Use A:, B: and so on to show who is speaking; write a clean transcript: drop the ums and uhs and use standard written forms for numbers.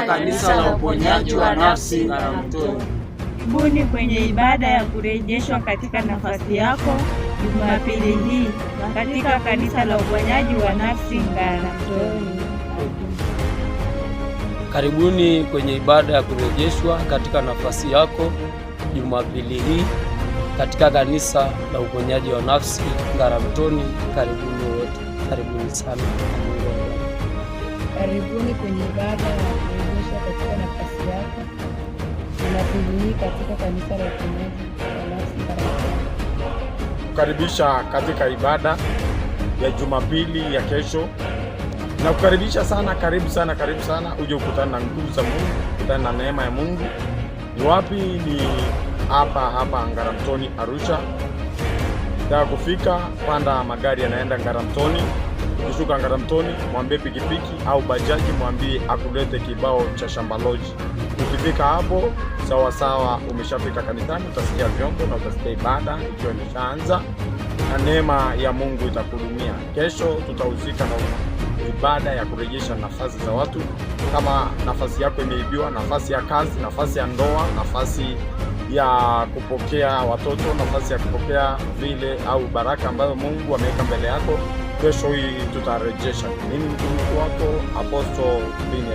A: Kanisa la Uponyaji wa Nafsi Ngaramtoni.
B: Karibuni kwenye ibada ya kurejeshwa katika nafasi yako Jumapili hii katika Kanisa la Uponyaji wa Nafsi Ngaramtoni.
A: Karibuni kwenye ibada ya kurejeshwa katika nafasi yako Jumapili hii katika Kanisa la Uponyaji wa Nafsi Ngaramtoni. Karibuni wote, karibuni sana. Mungu awabariki.
C: Karibuni kwenye ibada ya kurejeshwa katika nafasi yako Jumapili hii katika Kanisa la Uponyaji wa Nafsi Ngaramtoni.
D: Kukaribisha katika ibada ya Jumapili ya kesho na kukaribisha sana, karibu sana, karibu sana, uje ukutane na nguvu za Mungu, ukutane na neema ya Mungu. Ni wapi? Ni hapa hapa Ngaramtoni, Arusha. Taka kufika, panda magari yanaenda Ngaramtoni. Ukishuka Ngaramtoni, mwambie pikipiki au bajaji, mwambie akulete kibao cha Shamba Lodge. Ukifika hapo sawa sawa, umeshafika kanisani, utasikia vyombo na utasikia ibada ikiwa imeshaanza na neema ya Mungu itakuhudumia. Kesho tutahusika na ibada ya kurejesha nafasi za watu. Kama nafasi yako imeibiwa, nafasi ya kazi, nafasi ya ndoa, nafasi ya kupokea watoto, nafasi ya kupokea vile au baraka ambayo Mungu ameweka mbele yako, kesho hii tutarejesha. Mimi mtumishi wako Apostle Bini.